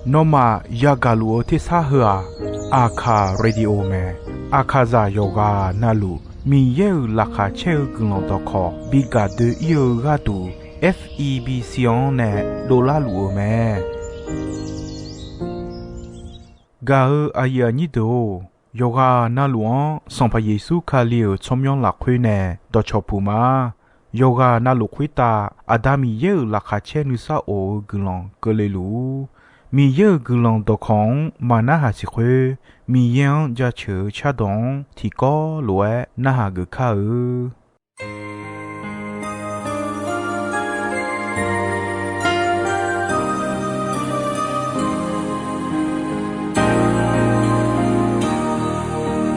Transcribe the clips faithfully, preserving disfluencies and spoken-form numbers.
Nawmaf yagaq luf-eu tersar heu-aq, Aqkaq Radio mae. Aqkaqzaq yawqghaq navluf Miqyaer-euq laqkhaq caer-eu guiqlanq dawqkawq bi gaq doe-ir-eu gharduq, F E B C-anr nae dovlar luf-eu mae. Gaq-eu aqyuif aqnyir deuq-or, yawqghaq navluf-anr Sanqpaq Yeqsur Kali-euq tsawrmyanr lafkhoer nae dawqcawq puq ma. Yawqghaq navluf khoertav Aqda Miqyaer-euq laqkhaq caer nuisar of-eu guiqlanq keuvle luf-ur. Miqyaer-euq guiqlanq dawqkawq-anr maq narhaq siq khoer, Miqyaer-anr jaceuq-eu cardawq-anr tiqkawv lof-aer narhaq geuf kar-eu.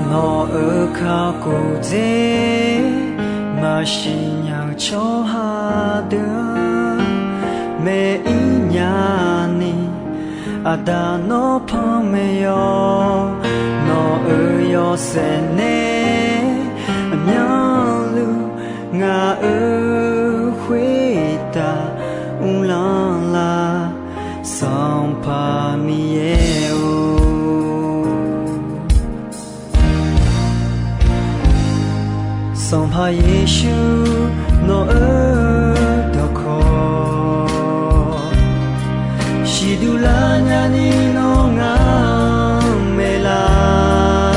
Nawq-euq kakhof dzer maqsiq nya-eu tsawrhaq deuq-anr, maeq-ir nya ni, Aqda nawr panmaeq yawq. Nawq-euq yawshaef nae aqmyanluf ngaq-euq khoertav uvlanr lar, Sanqpaq Miqyaer-or. Sanqpaq Yeqsur nawq-euq dawqkawq siqduq lar nyani nawr ngar-anr maeqlar.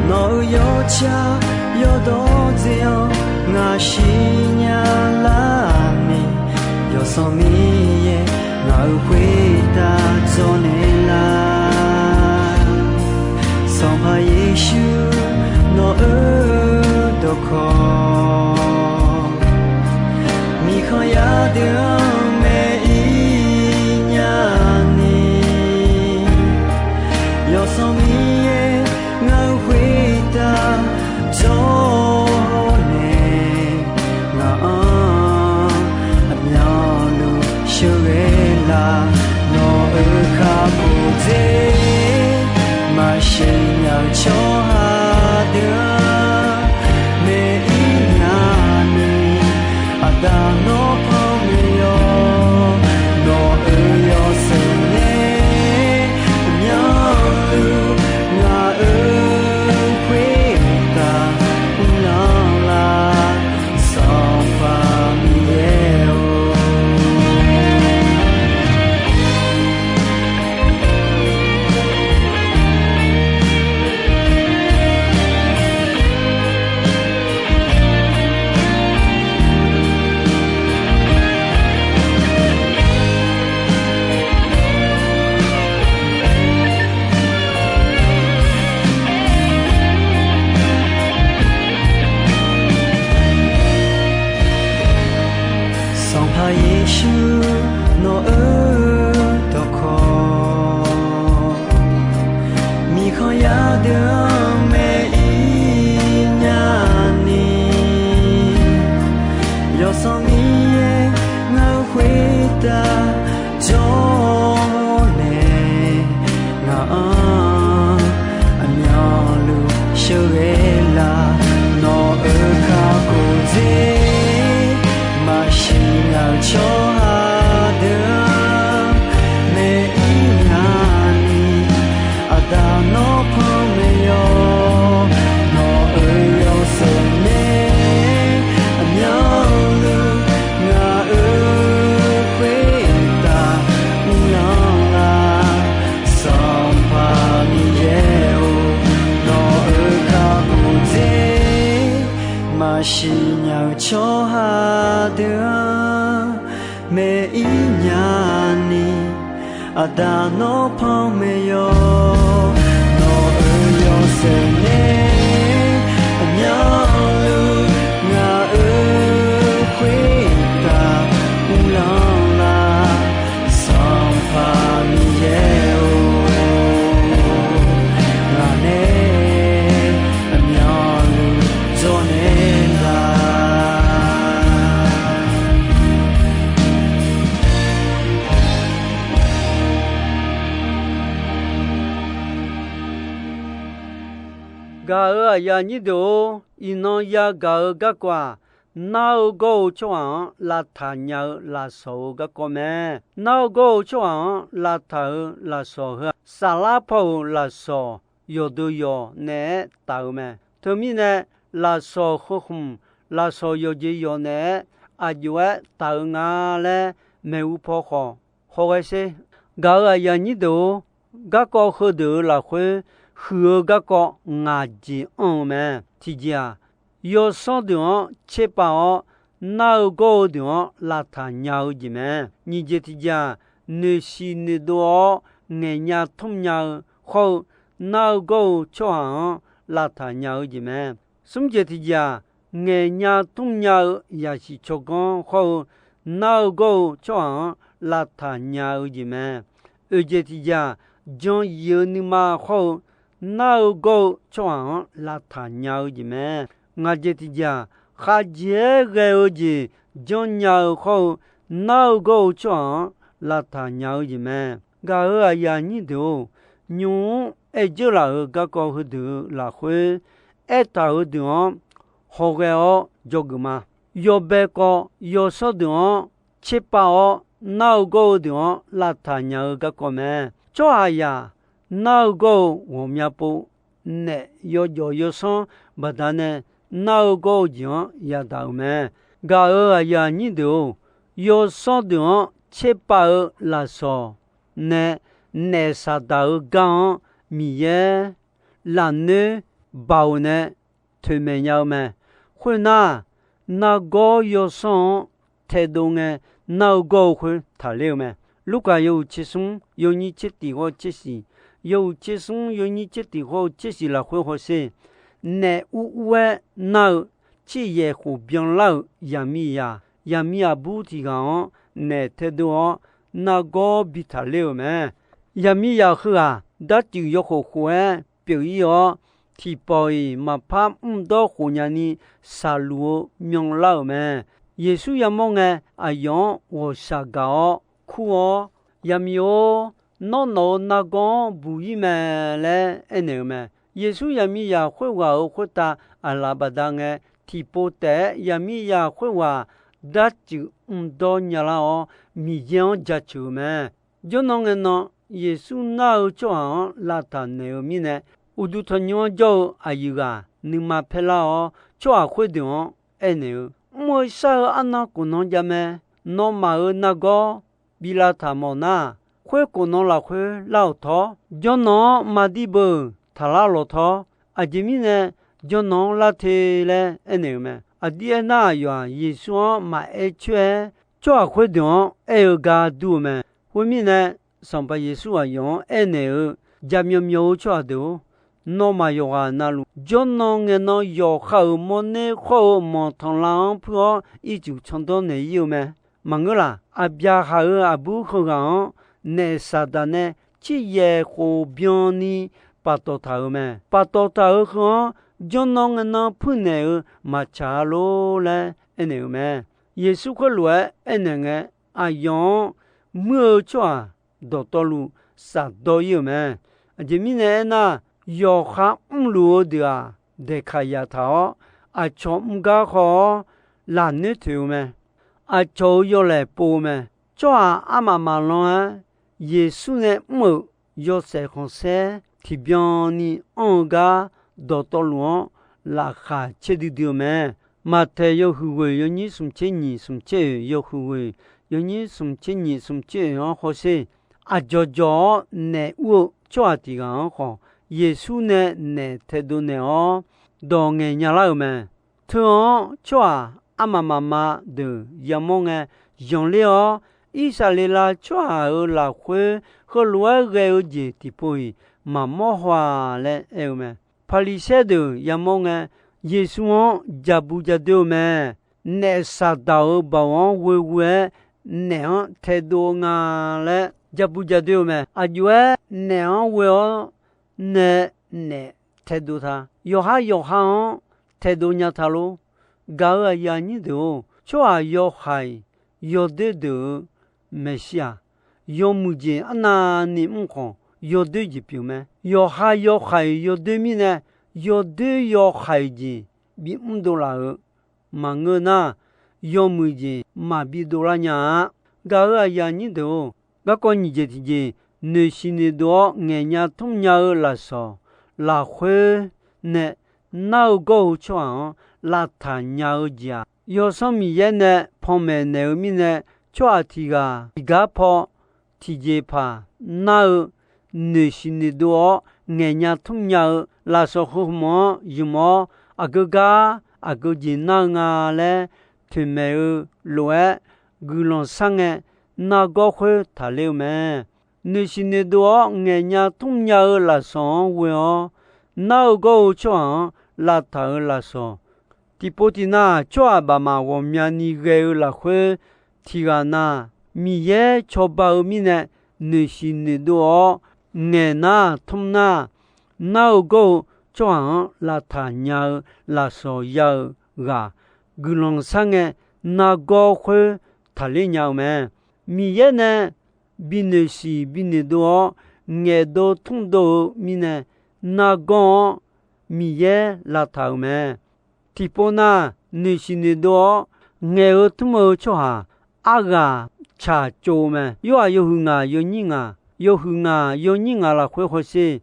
Nawq-euq yawtsaq yawdawr dzae-anr ngaq siqnya lar ni, Yawsanr Miqyaer ngaq-euq khoertav dzawrnaeq lar. Sanqpaq Yeqsur nawq-euq dawqkawq, miqkhanq yar deuq-anr maeq-ir nya ni, Yawsanr Miqyaer ngaq-euq khoertav dzawrnaeq, ngaq-anr aqmyanluf sheuqghae lar. Nawq-euq kakhof dzer maqsiq nya-eu tsawrhaq deuq-anr maeq-ir nya ni, Aqda nawr panmaeq yawq. Nawq-euq yawshaef nae aqmyanluf ngaq-euq khoertav uvlanr lar, Sanqpaq Miqyaer-or. Sanqpaq Yeqsur nawq-euq dawqkawq, miqkhanq yar deuq-anr maeq-ir nya ni, Yawsanr Miqyaer ngaq-euq khoertav dzawrnaeq, ngaq-anr aqmyanluf sheuqghae lar. Nawq-euq kakhof dzer maqsiq nya-eu tsawrhaq deuq-anr maeq-ir nya ni, Aqda nawr panmaeq yawq. Nawq-euq yawshaef nae aqmyanluf ngaq-euq khoertav uvlanr lar, Sanqpaq Miqyaer-or. Nawq-euq kakhof dzer maqsiq nya-eu tsawrhaq deuq-anr maeq-ir nya ni, Aqda nawr panmaeq yawq. Nawq-euq yawshaef nae aqmyanluf ngaq-euq khoertav uvlanr lar, Sanqpaq Miqyaer-or. Ngaq nae aqmyanluf dzawrnaeq lar. Gaq-euq aqyuif aqnyir deuq-or, iqnan yagaq-eu garkawv-aq, nar-eu gawr-eu tsawrhaq-anr lavtaq nya-eu lafsawq-eu garkawv mae. Nar-eu gawr-eu tsawrhaq-anr lavtaq-euq lafsawq heu-aq, saflar paw-euq lafsawq yawqdeuq yawq naeq-aer taf-eu mae. Teumirnae, lafsawq heu khmq, lafsawq yawqjeq yawq naeq-aer aqjox-aer taf-eu nga laer maeqhu paw khawf hawghae sher. Gaq-euq aqyuif aqnyir deuq-or, garkawv heudeuq-euq lafkhoer huiq-eu garkawv ngaq jeq anr-eu mae. Tiqjeq-aq, yawsanr deuq-anr tserpav-awr, nar-eu gawr-eu deuq-anr lavtaq nya-eu jeq mae. Nyiq jeq tiqjeq-aq, noeqshiq noeqdov-awr ngaeqnya tmr nya-eu hawr-eu, nar-eu gawr-eu tsawrhaq-anr lavtaq nya-eu jeq mae. Smr jeq tiqjeq-aq, ngaeqnya tmr nya-eu yasiq tsawrganr hawr-eu, nar-eu gawr-eu tsawrhaq-anr lavtaq nya-eu jeq mae. Oeq jeq tiqjeq-aq, jan yif-eu nuima hawr-eu, nar-eu gawr-eu tsawrhaq-anr lavtaq nya-eu jeq mae. Ngaq jeq tiqjeq-aq, khavjeq-aer ghae-eu jeq janrnya-eu hawr-eu, nar-eu gawr-eu tsawrhaq-anr lavtaq nya-eu jeq mae. Gaq-euq aqyuif aqnyir deuq-or, nymq-mr aer dzeurlaf-euq garkawv heudeuq-eu lafkhoer aertaq-eu deuq-anr hawghae-awr dzawgeuf ma. Yawbae kawv yawsanr deuq-anr tserpav-awr, nar-eu gawr-eu deuq-anr lavtaq nya-eu garkawv mae. Tsawrhaqzaq nar-eu gawr-eu ghawqmya pov naef yawjawf yawsanr baqdanae nar-eu gawr-eu jeq-anr yadaq-euq mae. Gaq-euq aqyuif aqnyir deuq-or, yawsanr deuq-anr tserpav-eu lafsawq nae naef saqdaq-eu gar-anr Miqyaer lafnoer baoq nae toeqmaeq nya-eu mae. Khoernar, nargawr yawsanr-anr taedov ngae nar-eu gawr-eu khoer taqler-eu mae. Lurkaf yawhuiq tser smr yawnyir tser tiq hawr-eu tser shiq, yawhuiq tser smr yawnyir tser tiq hawr-eu tser shiq lafkhoer hawsher. Naef ur ur-aer nar-eu, ciryaeq khof byanlar-euq yaqmiqzaq, yaqmiq aqbur tiq ghaq-anr naef taedov-awr nargawr bi taqler-euq mae. Yaqmiqzaq heughaq darcuif yawkhof khof-aer pyeuf-ir-awr, tiqpawf-iq maqpar mrdawr khof nyani shaqluf-eu myanlar-euq mae. Yeqsur yamawr ngae, aqyawf-anr ghawqshaq gaq-awr kur-awr, Yaqmiq-or, nawr nawq-euq nargawr-anr buq-ir mae laer aernaeq-eu mae. Yeqsur yaqmiqzaq khoerghaq-euq khoertav aqlaf bafdav ngae, tiqpov taef-aer yaqmiqzaq khoerghaq darcuif mrdawr nyalar-awr, Miqyaer-anr jaceuq-eu mae. Jawrnan ngae nan, Yeqsur nar-eu tsawrhaq-anr lavtaq naeq-eu mirnae, uqduq tanqnymr-anr jawr-eu aqyuif ghaq nuima paerlar-awr, tsawrhaq khoerdeuq-anr aernaeq-eu, Mr-eu shar-eu arnan khof nan jav mae. Nawmaf-euq nargawr bi lavtaq mawf nar, khoerkhof nan lafkhoer lar-awq tawr. Jawrnan-anr maqdir beu taqlar lawq tawr. Aqjeq mirnae jawrnan-anr lar te laer aernaeq-eu mae. Aqdir aernar, aqyawf-aq, Yeqsur-anr maqaer coer-aer, tsawrhaq khoerdeuq-anr aer-eu gar dur-eu mae. Khoermirnae, Sanqpaq Yeqsur aqyawf-anr aernaeq-eu, Jaqmyawf myawf-eu tsawrhaq deuq-or, nawmaf yawqghaq navluf, jawrnan ngaenan yawqha-euq mawrner khawr-eu manqtanqlav-anr puir-awr, ircuf can dawr naeq-ir-eu mae. Maqngeur laq? Aqbyaqhaq-euq aqbur heughaq-anr naef Saqdaq nae ciryaeq khof byanni paftawf taq-euq mae. Paftawf taq-euq heu-anr jawrnan ngaenan puirnaeq-eu maqtsaq-a lor laer aernaeq-eu mae. Yeqsur khoerlof-aer aernaeq ngae, aqyawf-anr muir-eu tsawrhaq dawqtawvluf shafdawr-ir-euq mae. Aqjeq mirnae aernar, yawqha mrluf-eu deuq-aq, daeqkaq yaf taq-awr, aqcawq mr gar haw-awr lafnoer toeq-eu mae. Aqcawq-euq yawlaeq pov-eu mae. Tsawrhaq armaf maqlan-aer, Yeqsur nae mr-euq yawshaef khanqsaer tiqbyan ni anr-eu gar dawqtawvluf-anr laqkhaq caerdui dui-eu mae. Maqtaeq yawhuiq ghoeq yawnyir smq tser nyiq smq tser oeq, yawhuiq ghoeq yawnyir smq tser nyiq smq tser oeq-anr hawsher. Aqdzawq dzawq-awr naef ur-eu tsawrhaq tiq ghaq-anr khawf, Yeqsur nae naef taedov naeq-awr dawq ngaeq nyalar-euq mae. Teu-anr tsawrhaq armaf mafma deuq yamawr ngae, zanqler-awr, Irsaqleqlav tsawrhaq-euq lafkhoer heulof-aer ghae-eu jeq tiqpov-iq maqmawr haw-a laer aer-eu mae. Paqliqsaer deuq yamawr ngae, Yeqsur-anr ja bu ja doer-eu mae. Naef Saqdaq-euq baoq-anr ghoeghoe-aer naef-anr taedov-eu nga laer ja bu ja doer-eu mae. Aqjox-aer naef-anr ghoe-awr nae naef taedov ta. Yawqha yawqha-anr taedov nya ta lor. Gaq-euq aqyuif aqnyir deuq-or, tsawrhaq yawhaiq yawdoer deuq-euq maeqshi-aq, yawmuiq jeq arnavni mr khawf, yawdoer jeq pyeuf mae. Yawqha yawhaiq yawdoer mirnae, yawdoer yawhaiq jeq bimr dovlaf-euq maqngeur nar, yawmuiq jeq maqbi dovlar nya-a. Gaq-euq aqyuif aqnyir deuq-or, garkawv nyiq jeq tiqjeq, noeqshiq noeqdov-awr ngaeqnya tmrnya-eu lafsawq lafkhoer nae nar-eu gawr-eu tsawrhaq-anr lavtaq nya-eu jeq-aq, Yawsanr Miqyaer nae panmaeq naeq-eu mirnae, tsawrhaq tiq ghaq tiqgar paw tiqjeqpaq nar-eu, noeqshiq noeqdov-awr ngaeqnya tmrnya-eu lafsawq heu hmq-anr ymq-awr, aqgeu gar aqgeu jeq nar-eu nga laer toeqmaeq-eu lof-aer, guiqlanq sharngae nargawr khoer taqler-eu mae. Noeqshiq noeqdov-awr ngaeqnya tmrnya-eu lafsawq-anr ghoe-awr, nar-eu gawr-eu tsawrhaq-anr lavtaq-euq lafsawq, tiqpov tiqnav tsawrhaq baqmaf ghawqmyani ghae-eu lafkhoer, tiq ghaq na Miqyaer cawba-eu mirnae noeqshiq noeqdov-awr ngaeqnar tmr nar, nar-eu gawr-eu tsawrhaq-anr lavtaq nya-eu lafsawq ya-euq ghaq, guiqlanq sharngae nargawr khoer taqler nya-eu mae. Miqyaer nae binoeqshiq binoeqdov-awr ngaeqdov tmrdov-eu mirnae, nargawr-anr Miqyaer lavtaq-euq mae. Tiqpov na, noeqshiq noeqdov-awr ngaeq-eu tmr-eu tsawrhaq arghaq tsaq tsov-eu mae. Yorhaq yawhuiq ngaq yawnyir ngaq, yawhuiq ngaq yawnyir ngaq lafkhoer hawsher,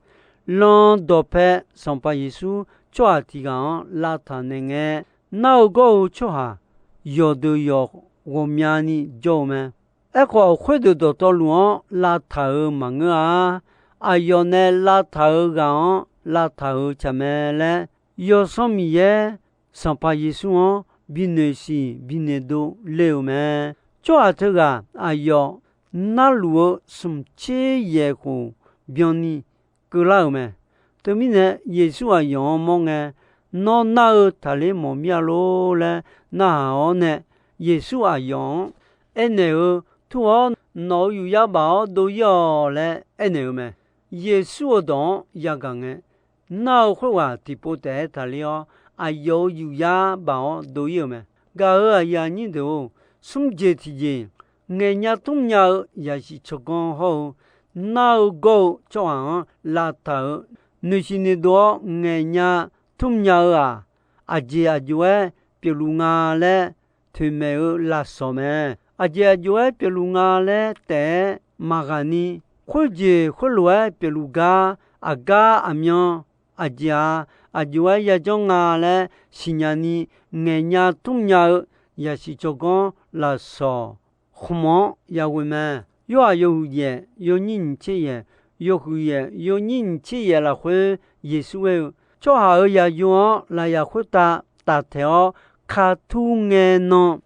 lan dawqpae Sanqpaq Yeqsur tsawrhaq tiq ghaq-anr lavtaq naeq ngae, nar-eu gawr-eu tsawrhaq yawqdeuq yawq ghawqmyani jawr-eu mae. Aerkhawf, khoerdeuq dawqtawvluf-anr lavtaq-euq maqngeur-a. Aqyawf nae lavtaq-euq ghaq-anr lavtaq-euq tsaq mae laer, Yawsanr Miqyaer Sanqpaq Yeqsur-anr binoeqshiq binoeqdov le-euq mae. Tsawrhaq teughaq aqyawf narluf-eu smq tser yaeq khof byanni keuvlar-euq mae. Teumirnae, Yeqsur aqyawf-anr mawr ngae, Nawr nar-eu taqler mawf mir-a lor laer narhaq-awr nae, Yeqsur aqyawf-anr aernaeq-eu, Tur-awr nawq-euq yufyar baf-awr dov-ir-awq laer aernaeq-eu mae. Yeqsur-euq dawq-anr yagaq ngae, nar-eu khoerghaq tiqpov taef-aer taqler-awr, aqyawf-euq yufyar baf-awr dov-ir-euq mae. Gaq-euq aqyuif aqnyir deuq-or, smr jeq tiqjeq ngaeqnya tmrnya-eu yasiq tsawrganr hawr-eu, nar-eu gawr-eu tsawrhaq-anr lavtaq-euq, noeqshiq noeqdov-awr ngaeqnya tmrnya-eu-aq, aqjeq aqjox-aer pyeufluf nga laer toeqmaeq-eu lafsawq mae. Aqjeq aqjox-aer pyeufluf nga laer taef-aer maqghaq ni, khoerjeq khoerlof-aer pyeufluf gar aqgar aqmyan aqjeq-aq, aqjox-aer yajanr nga laer siqnya ni, ngaeqnya tmrnya-eu yasiq tsawrganr lafsawq khmq-anr yaghoe mae. Yorhaq yawhuiq yaef yawnyir nyiq tser yaef, yawhuiq yaef yawnyir nyiq tser yaef lafkhoer Yeqsur aer-eu, Tsawrhaq-euq yaqyo-anr lafyaq khoertav taftaeq-awr ka tur ngae nan,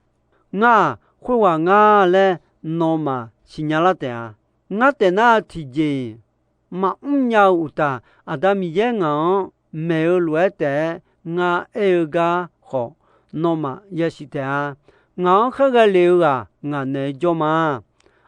ngar-aq khoerghaq ngar laer nawmaf siqnya lar taef-a. Ngar taef nar tiqjeq-iq maqmr nya-eu uqtaf, Aqda Miqyaer ngaq-anr maeq-eu lof-aer taef-aer ngar aer-eu gar khawf, nawmaf yasiq taef-a. Ngaq-anr khaerghae lef-eu ghaq ngaq naeq-aer jawr ma.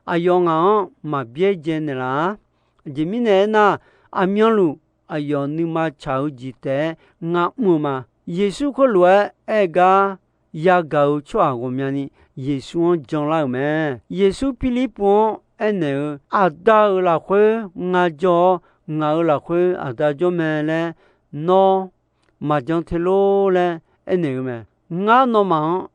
Aqyawf ngaq-anr maqbyaerdzae naeqlaf-ar. Aqjeq mirnae aernar, aqmyanluf aqyawf nuima tsaq-eu jeq taef-aer ngar mr-eu ma. Yeqsur khoerlof-aer aer-eu gar yagaq-euq tsawrhaq ghawqmyani Yeqsur-anr janlar-euq mae. Yeqsur Pirlirpuv-anr aernaeq-eu, Aqda-euq lafkhoer ngar jawr-awr, ngaq-euq lafkhoer Aqda jawr mae laer nawr maqjan te lor laer aernaeq-eu mae. Ngar nawmaf-anr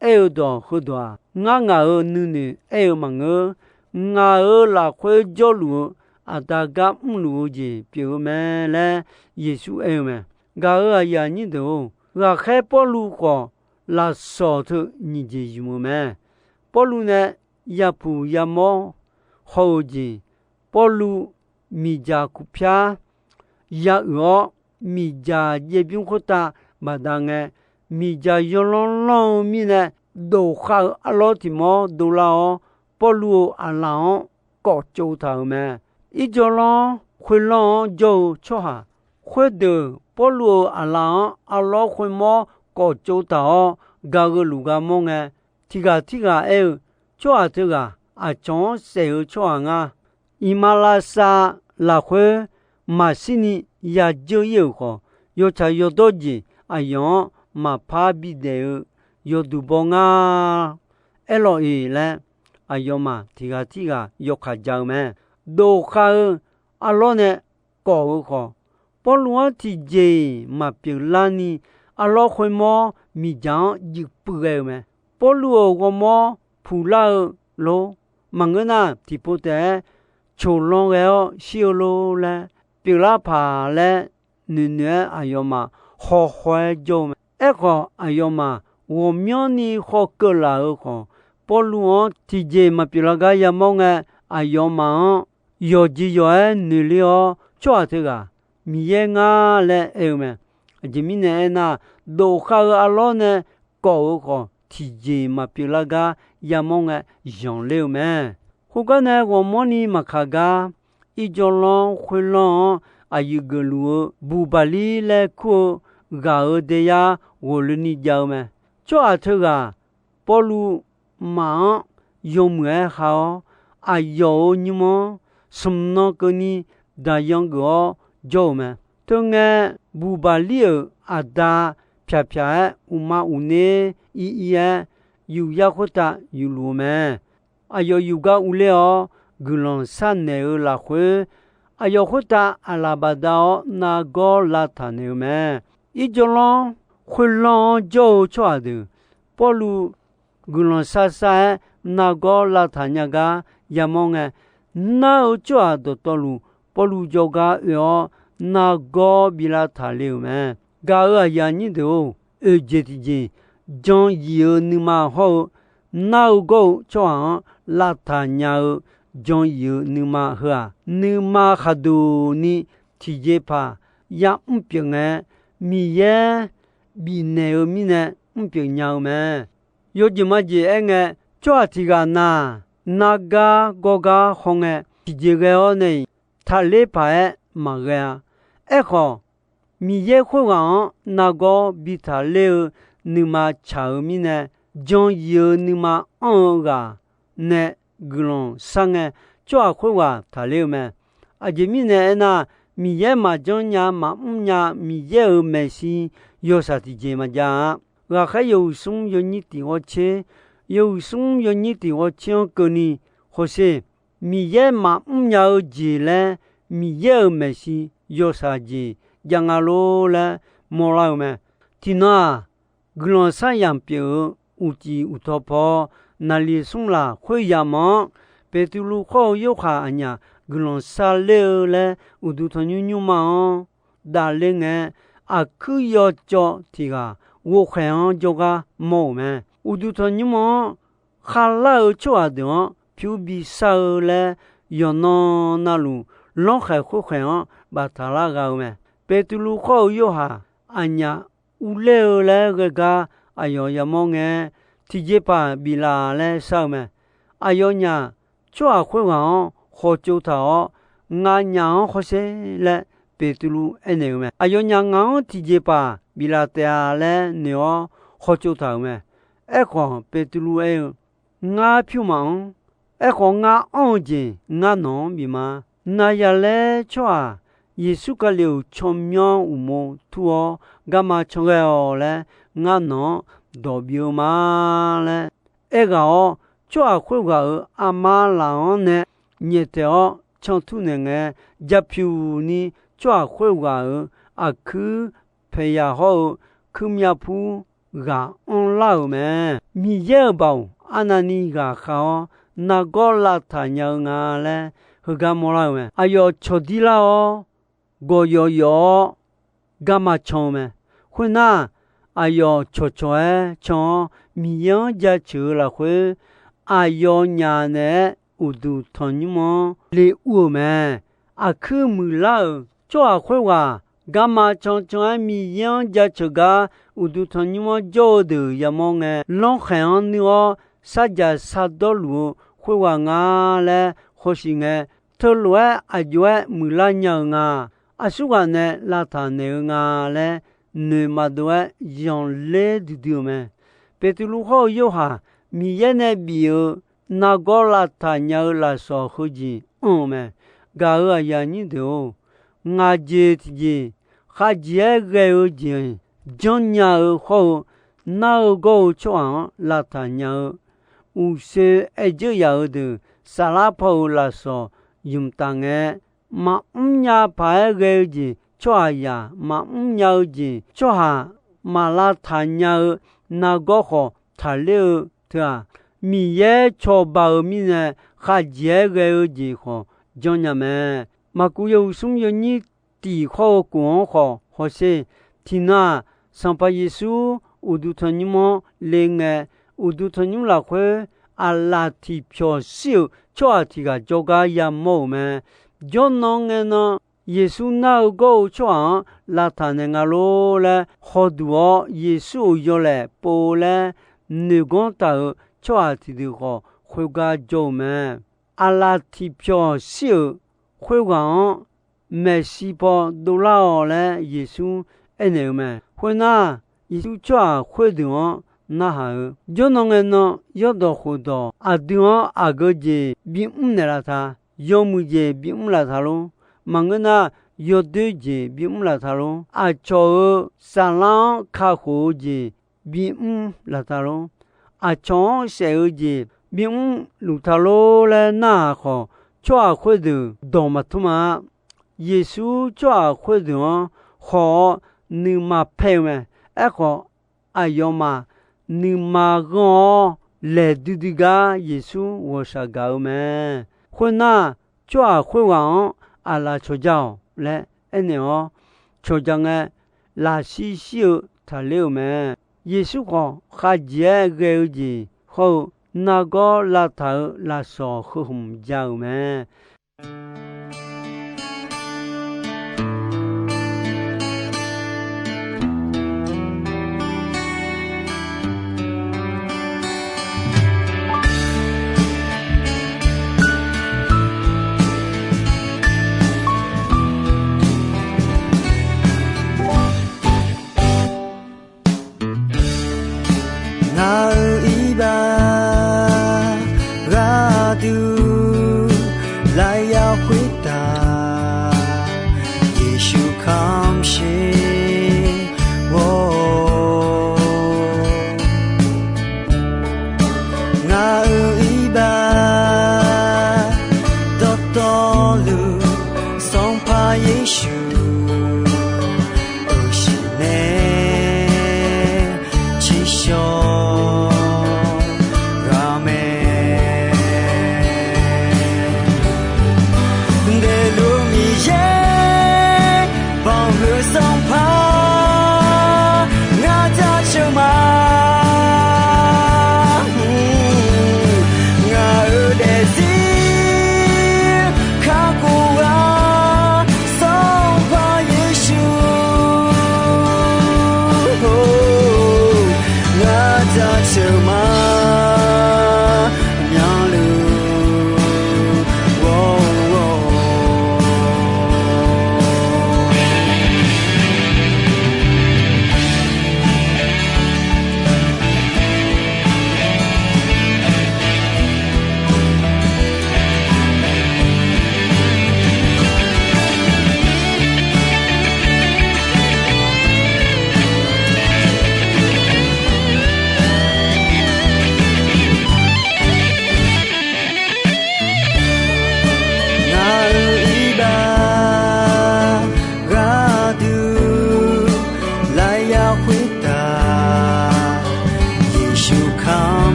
aer-eu dawq heudawq-aq, ngar ngaq-euq nuinoeq aer-eu maqngeur. Ngaq-euq lafkhoer jawrluf-eu Aqda gar mrluf-eu jeq pyeuf-eu mae laer Yeqsur aer-eu mae. Gaq-euq aqyuif aqnyir deuq-or, ghaqkhaer Pawrluv khawf lafsawq teu nyiq jeq ymq-eu mae. Pawrluv nae yapuq yamawr haw-eu jeq, Pawrluv miqdzaq kuqpyar ya uiq-awr, miqdzaq jaev bymr khoertav baqda ngae, miqdzaq yawlanr lanr-eu mirnae, dof khav-eu arlawr tiq mawr dovlar-awr, Pawrluv-euq aqlaf-anr kawf tsov taq-euq mae. Irjawvlanr khoerlanr-anr jawr-eu tsawrhaq khoerdeuq, Pawrluv-euq aqlaf-anr arlawr khoermawr kawf tsov taq-awr, gaq-eu luf gar mawr ngae, tiq ghaq tirghaq aer-eu, Tsawrhaq teughaq aqcawq-anr saef-eu tsawrhaq nga. Iqmalavshav lafkhoer maqshir ni yadzeur-ir-euq khawf, yawtsaq yawdawr jeq aqyawf-anr maqpar bidaef-eu yawduq baw ngar aerlawq-iq laer, aqyawfmaf tiq ghaq tirghaq yawkaq ja-eu mae. Dof khav-eu arlawr nae kawf-eu khawf, Pawrluv-anr tiqjeq-iq maqpyeuf larni, arlawr khoermawr miqdzaq-anr juif puiv ghae-eu mae. Pawrluv-euq ghawrmawr puqlar-eu lor, maqngeur nar tiqpov taef-aer coqlan ghae-awr shir-eu lor laer pyeuflar paq laer noeq noeq-aer aqyawfmaf hawkhaw-aer jawr-eu mae. Aerkhawf, aqyawfmaf ghawqmyanrni khawf keuvlaf-eu khawf, Pawrluv-anr tiqjeq maqpyeuf lar gar yamawr ngae, aqyawfmaf-anr yawqjeq yawq-aer noeqler-awr, tsawrhaq teughaq Miqyaer ngar laer aer-eu mae. Aqjeq mirnae aernar, dofkhav-eu arlawr nae kawf-eu khawf, tiqjeq maqpyeuf lar gar yamawr ngae, zanqler-eu mae. Khoergar nae ghawqmawrni maqkaq gar, Irjawrlanr khoerlanr-anr aqyuif geufluf-eu Buqbaqlir laer kur-eu ghaq-euq daeyar ghawqloeni jav-eu mae. Tsawrhaq teughaq Pawrluv maf-anr yawmuiq-aer ha-awr, aqyawf-euq nymr-anr smq nan keuvni daqyan geuf-awr jawr-euq mae. Teungae, Buqbaqlir-euq aqda pyaq pyaq-aer uqma uqner ir ir-aer, yufyar khoertav yufluf-eu mae. Aqyawf yufgar urler-awr guiqlanq sharnaeq-eu lafkhoer, aqyawf khoertav aqlaf bafdav-awr nargawr lavtaq naeq-eu mae. Irjawrlanr khoerlanr-anr jawr-eu tsawrhaq deuq, Pawrluv guiqlanq shar shar-aer nargawr lavtaq nya gar yamawr ngae, nar-eu tsawrhaq dawqtawvluf Pawrluv jawrgar oe-awr nargawr bi lavtaq le-euq mae. Gaq-euq aqyuif aqnyir deuq-or, oeqjeq tiqjeq jan yif-eu nuima hawr-eu, nar-eu gawr-eu tsawrhaq-anr lavtaq nya-eu jan yif-eu nuima heu-aq, nuima khaqduq ni tiqjeqpaq yamr pyeuf ngae, Miqyaer bifnaeq-eu mirnae mrpyeuf nya-eu mae. Yawjeq majeq aerngae, tsawrhaq tiq ghaq na-aq, nargar gawrgar hawngae tiqjeq ghae-awr nae-iq, taqler paq-aer maqghae-a. Aerkhawf, Miqyaer khoerghaq-anr nargawr bi taqler-eu nuima tsaq-eu mirnae, jan yif-eu nuima anr-eu ghaq nae guiqlanq shar ngae, tsawrhaq khoerghaq taqler-eu mae. Aqjeq mirnae aernar, Miqyaer maqjanr nya maqmr nya Miqyaer-euq maeqshi yawshaq tiqjeq maqjav-a. Ghaqkhaer yawhuiq smr yawnyir tiq ghawr tser, yawhuiq smr yawnyir tiq ghawr tser-anr keuvni hawsher. Miqyaer maqmr nya-eu jeq laer Miqyaer-euq maeqshi yawshaq jeq jav nga lor laer mawrlar-eu mae. Tiqnan-aq, guiqlanq shar yamq pyeuf-eu uqcif uqtaw paw naqliq smr laq khoeryamq-anr, Beqtuvluv khawr-eu Yorhaq aqnyaf guiqlanq shar ler-eu laer uqduq tanqnymr nymrma-anr dafler ngae, aqkuir yawcawv tiq ghaq ghovkhaeq-anr jawrgar mawr-euq mae. Uqduq tanqnymr-anr kharlar-eu tsawrhaq deuq-anr pyur bi shar-eu laer, yawqnan navluf lanrkhaeq khoerkhaeq-anr baftaq lar gha-eu mae. Beqtuvluv khawr-eu Yorhaq aqnyaf urler-eu laer ghae gar aqyawf yamawr ngae, tiqjeqpaq biflaf laer shar-eu mae. Aqyawfnyaf tsawrhaq khoerghaq-anr khawtsov taq-awr, nganyaf-anr hawsher laer Beqtuvluv aernaeq-eu mae. Aqyawfnyaf ngaq-anr tiqjeqpaq biflaf taef-a laer noeq-awr khawtsov taq-euq mae. Aerkhawf, Beqtuvluv aer-eu, Ngar pyur maqanr. Aerkhawf, ngar anr-eu jeq ngar nawq-anr bif ma. Naqyaqlaer tsawrhaq Yeqsur Kali-euq tsawrmyanr uqmov tur-awr garma can ghae-awq laer ngar nawq-anr dawq bif-eu ma laer aerghaq-awr, tsawrhaq khoerghaq-euq armar laf-anr nae nyaeftaeq-awr can tur naeq ngae, japyuq ni tsawrhaq khoerghaq-euq aqkuir paeqyaq hawr-eu kuirmyav pur ghaq anrlar-euq mae. Miqyaer-euq baoq arnavni ghaqkhav-awr nargawr lavtaq nya-eu nga laer heugar mawrlar-eu mae. Aqyawf cawqdir lar-awr, gawqyawf yawf-awr garma can-eu mae. Khoernar, aqyawf cawqcawq-aer can-awr Miqyaer-anr jaceuq-eu lafkhoer, aqyawfnyaf naeq-aer uqduq tanqnymr-anr le ur-euq mae. Aqkuir muiqlar-euq tsawrhaq khoerghaq garma cancan-aer Miqyaer-anr jaceuq gar uqduq tanqnymr-anr jawr-eu deuq yamawr ngae, lanrkhaeq-anr nuir-awr sarjaq sardawr luf-eu khoerghaq nga laer hawshiq ngae, teulof-aer aqjox-aer muiqlar nya-euq nga. Aqsurghaq nae lavtaq naeq-eu nga laer noeq maqdov-aer zanqler duidui-euq mae. Beqtuvluv hawr-eu Yorhaq Miqyaer nae bif-eu nargawr lavtaq nya-eu lafsawq heujeq anr-eu mae. Gaq-euq aqyuif aqnyir deuq-or, ngaq jeq tiqjeq khavjeq-aer ghae-eu jeq janrnya-eu hawr-eu, nar-eu gawr-eu tsawrhaq-anr lavtaq nya-eu, uqshoe aer dzeur yaf-eu deuq saflar paw-euq lafsawq ymq taf ngae, maqmr nya paq-aer ghae-eu jeq tsawrhaqzaq maqmr nya-eu jeq tsawrhaq maq lavtaq nya-eu nargawr khawf taqler-eu teu-aq, Miqyaer cawba-euq mirnae khaqjeq-aer ghae-eu jeq khawf janrnya mae. Maqkuv yawhuiq smr yawnyir tiq khawr-eu kof-anr khawf hawsher. Tiqnan-aq, Sanqpaq Yeqsur uqduq tanqnymr-anr le ngae, uqduq tanqnymr lafkhoer aqlaf tiqpyawq shir-euq tsawrhaq tiq ghaq jawrgar yamawr-euq mae. Jawrnan ngae nan, Yeqsur nar-eu gawr-eu tsawrhaq-anr lavtaq naeq nga lor laer hawduq-awr, Yeqsur-euq yawlaeq pov laer noeq ganr taq-euq tsawrhaq tiqdeuq khawf, khoergar jawr-eu mae. Aqlaf tiqpyawq shir-euq khoerghaq-anr maeqshi paw dovlar-awq laer Yeqsur aernaeq-eu mae. Khoernar, Yeqsur tsawrhaq khoerdeuq-anr narhaq-eu, Jawrnan ngae nan, yawrdawq khofdawq aqdui-anr aqgeu jeq bimr naeqlaf ta? Yawmuiq jeq bimr laf ta lor? Maqngeur nar, yawdoer jeq bimr laf ta lor? Aqcawq-euq saflar-anr kakhof-eu jeq bimr laf ta lor? Aqcawq-anr saef-eu jeq bimr luf ta lor laer narhaq khawf, tsawrhaq khoerdeuq dawq maqtmr ma-a. Yeqsur tsawrhaq khoerdeuq-anr khawf-awr nuima paer-eu mae. Aerkhawf, aqyawfmaf nuima ghanr-awr laeq duidui gar Yeqsur ghawqshaq gaq-eu mae. Khoernar, tsawrhaq khoerghaq-anr aqlaf cawqja-awq laer aernaeq-awr, cawqja ngae, lafshir shir-eu taqler-euq mae. Yeqsur khawf, khaqjeq-aer ghae-eu jeq hawr-eu nargawr lavtaq-euq lafsawq heu hmq ja-euq mae. Ngaq-euq iqbax gharduq lafyaq khoertav, Yeqsur kamq sher-awr, ngaq-euq iqbax dawqtawvluf, Sanqpaq Yeqsur, euqshiq nae tsiqshawq ghaq mae.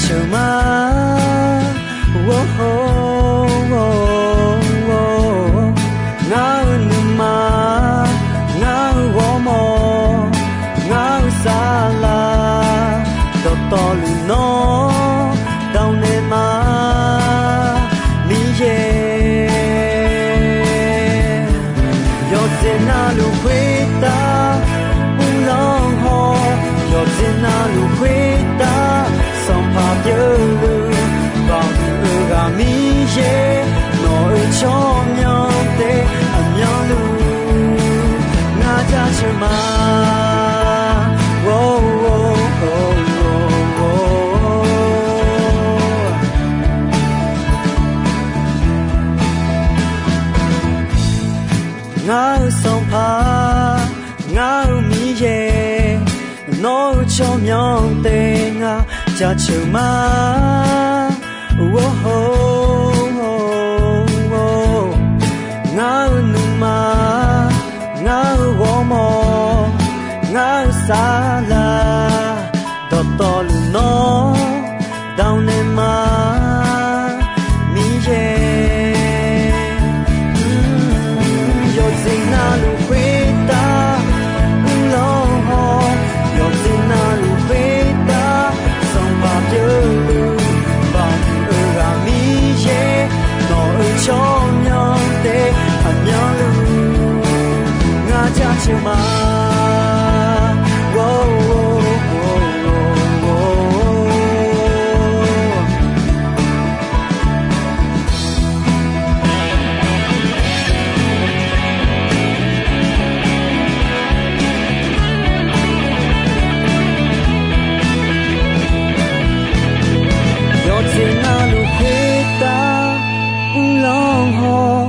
ceuq ma. Or, ngar-eu nuima, ngar-eu ghawrmawr, ngar-eu saflar, dawqtawvluf nawr dawq naeq ma, Miqyaer. Yawqjeq navluf khoertav uvlanr haw, yawqjeq navluf khoertav sanqpaq pyeuvluf, baqhuiq-eu ghaq Miqyaer, nawq-euq tsawrmyanr taef aqmyanluf ngar jaceuq ma. Ngar-eu Sanqpaq, ngar-eu Miqyaer, nawq-euq tsawrmyanr taef ngar jaceuq ma. Or, ngar-eu nuima, ngar-eu ghawrmawr, ngar-eu saflar, dawqtawvluf nawr dawq naeq ma, Miqyaer. Yawqjeq navluf khoertav uvlanr haw, yawqjeq navluf khoertav sanqpaq pyeuvluf, baqhuiq-eu ghaq Miqyaer, nawq-euq tsawrmyanr taef aqmyanluf ngar jaceuq ma. Yawqjeq navluf khoertav uvlanr haw,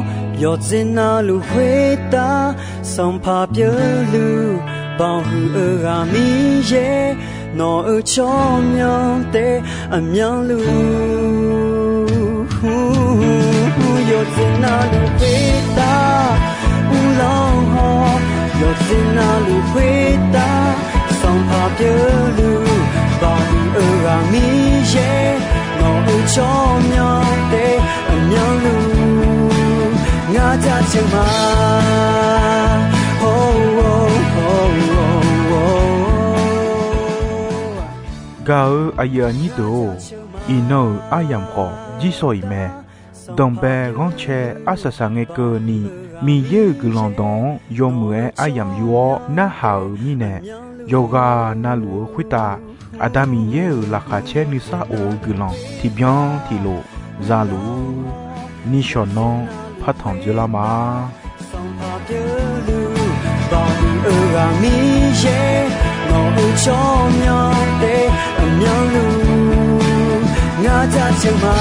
yawqjeq navluf khoertav sanqpaq pyeuvluf, baqhuiq-eu ghaq Miqyaer, nawq-euq tsawrmyanr taef aqmyanluf. Yawqjeq navluf khoertav uvlanr haw, yawqjeq navluf khoertav sanqpaq pyeuvluf, baqhuiq-eu ghaq Miqyaer, nawq-euq tsawrmyanr taef aqmyanluf ngar jaceuq ma. Gaq-eu aqyuif aqnyir deuq-or, iqnan-euq aryamq khawf jirsawq iq mae. Danqbae ghanrcae arsaq saq ngae keuvni, Miqyaer-euq guiqlanq dawq-anr yawmuiq-aer aryamq yur-awr narhaq-euq mirnae, yawqghaq navluf-eu khoertav Aqda Miqyaer-euq laqkhaq caer nuisar of-eu guiqlanq tiqbyan tiqlof za luf-ur. Nishawq nanr partanq dzoerlar ma. Sanqpaq pyeufluf, baqhuiq-eu ghaq Miqyaer, nawq-euq tsawrmyanr taef aqmyanluf ngar jaceuq ma.